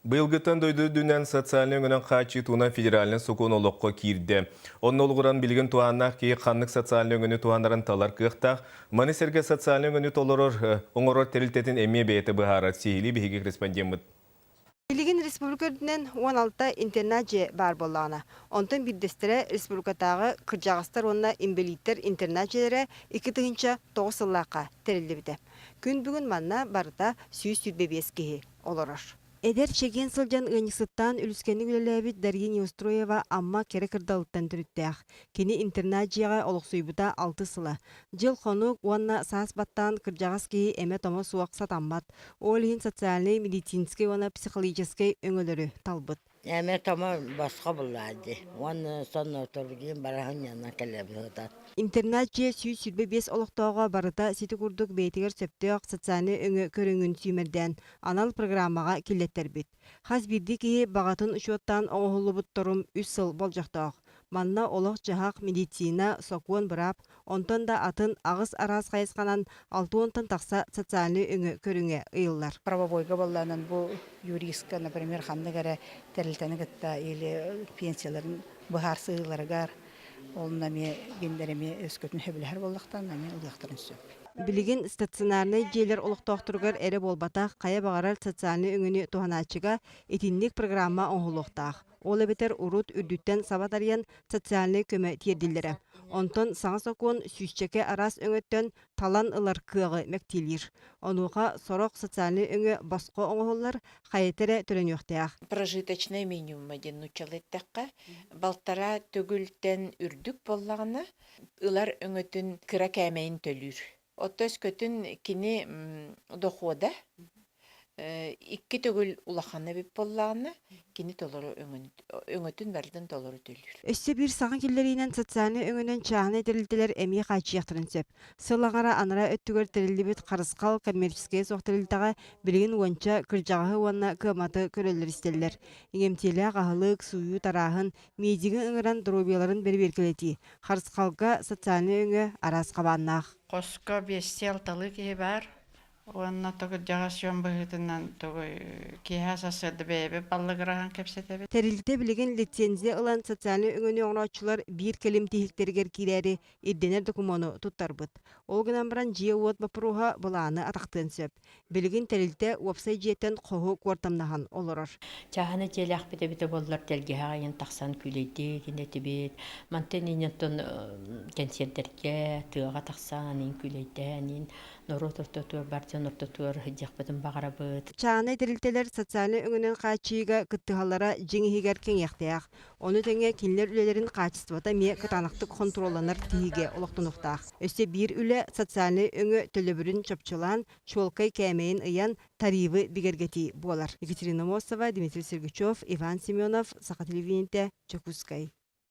Быйылгыттан дойду үрдүнэн социальнай өҥөнөн хааччыы туһунан федеральнай сокуон олоххо киирдэ. Онно олоҕуран билигин туһааннаах киһи ханнык социальнай өҥөнү туһанарын талар кыахтаах. Маны сэргэ социальнай өҥөнү толорор, оҥорор тэрилтэтин эмиэ бэйэтэ быһаарар. Сиһилии биһиги корреспондеммыт. Билигин республика үрдүнэн 16 интернат дьиэ баар буоллаҕына, онтон биирдэстэрэ республикатааҕы кырдьаҕастар уонна инбэлииттэр интернат дьиэлэрэ 2009 сыллаахха тэриллибитэ. Күн бүгүн манна барыта 125 киһи олорор. Эдэр чэгиэн сылдьан ыанньыксыттаан үлүскэнник үлэлээбит Дарья Неустроева Амма кэрэ кырдалыттан төрүттээх. Кини интернат дьиэҕэ олохсуйбута алтыс сыла. Дьыл-хонук уонна саас баттаан кырдьаҕас киһи эмэ-томо суох сатаммат. Ол иһин социальнай, медицинскэй уонна психологическай өҥөлөрү талбыт. Эмэ-томо босхо буллаа дии. Уонна сонно торгуйан бара сынньана кэлэбин сытан. Интернат дьиэ 125 олохтооҕо барыта сити курдук бэйэтигэр сөптөөх социальнай өҥө көрүҥүн сүүмэрдээн анал программаҕа киллэттэрбит. Хас биирдии киһи баҕатын учуоттаан оҥоһуллубут торум үс сыл болдьохтоох. Манна олох-дьаһах, медицина, сокуон-быраап, онтон да атын аҕыс араас хайысханан алта уонтан тахса социальнай өҥө көрүҥэ ыйыллар. Правовойга буоллаанан бу юристка, например, ханнык эрэ тэрилтэни кытта или пенсияларын быһаарсыыларыгар онно эмиэ кинилэр эмиэ өскөтүн сөбүлэһэр буоллахтарына эмиэ ылыахтарын сөп. Билигин стационарнай дьиэлэр олохтоохторугар эрэ буолбатах, хайа баҕарар социальнай өҥөнү туһанааччыга итинник программа оҥоһуллуохтаах. Ол эбэтэр урут үрдүттэн саба тарыйан социальнай көмө тиэрдиллэрэ. Онтон саҥа сокуон сүүсчэкэ араас өҥөттөн талан ылар кыаҕы мэктиэлиир. Онуоха сорох социальнай өҥө босхо оҥоһуллар, хайата эрэ төлөнүөхтээх. Прожиточнай минимума диэн нууччалыы эттэххэ, балтараа төгүлтэн үрдүк буоллаҕына, ылар өҥөтүн кыра кээмэйин төлүүр. Оттон өскөтүн кини дохуода икки төгүл улахан эбит буоллаҕына, кини толору өҥөтүн барытын толору төлүүр. Өссө биир саҥа киллэриинэн социальнай өҥөнөн чааһынай тэрилтэлэр эмиэ хааччыйыахтарын сөп. Сыл аҥара анараа өттүгэр тэриллибит Харысхал коммерческайа суох тэрилтэҕэ билигин уонча кырдьаҕаһы уонна кыамматы көрөллөр-истэллэр. Иҥэмтиэлээх аһылык, сууйуу-тарааһын, медигы ыҥыран доруобуйаларын бэрэбиэркэлэтии, Харысхалга социальнай өҥө араас хабааннаах. Хоско биэстии-алталыы киһи баар. Уонна кырдьаҕас дьон быһыытынан тугуй киэһэ сарсыарда бэйэбит баллыгыраһан кэпсэтэбит. Тэрилтэ билигин лицензия ылан социальнай өҥөнү оҥорооччулар биир кэлим тиһиктэригэр киирээри ирдэнэр докумуону туттарбыт. Ол гынан баран дьиэ-уот боппуруоһа былааны атахтыан сөп. Билигин тэрилтэ уопсай дьиэттэн хоһу куортамнаһан олорор. Чааһына дьиэлээхпит эбитэ буоллар тэлгэһэ аайын тахсан күүлэйдии этибит. Мантан инньэттэн кэнсиэрдэргэ тыаҕа тахсан иин күүлэйдээн иин норуот ортотугар бар дьон ортотугар сылдьыахпытын баҕарабыт. Чааһынай тэрилтэлэр социальнай өҥөнөн хааччыйыыга кыттыһаллара дьиҥ иһигэр кэҥиэхтээх. Ону тэҥэ кинилэр үлэлэрин хаачыстыбата эмиэ кытаанахтык хонтуруолланар тиһигэ олохтонуохтаах. Өссө биир үлэ социальнай өҥө төлөбүрүн чопчулаан, чуолкай кээмэйин ыйан, тарифы бигэргэтии буолар. Екатерина Мосова, Дмитрий Сергучев, Иван Семенов, Саха телевидениетэ, Дьокуускай.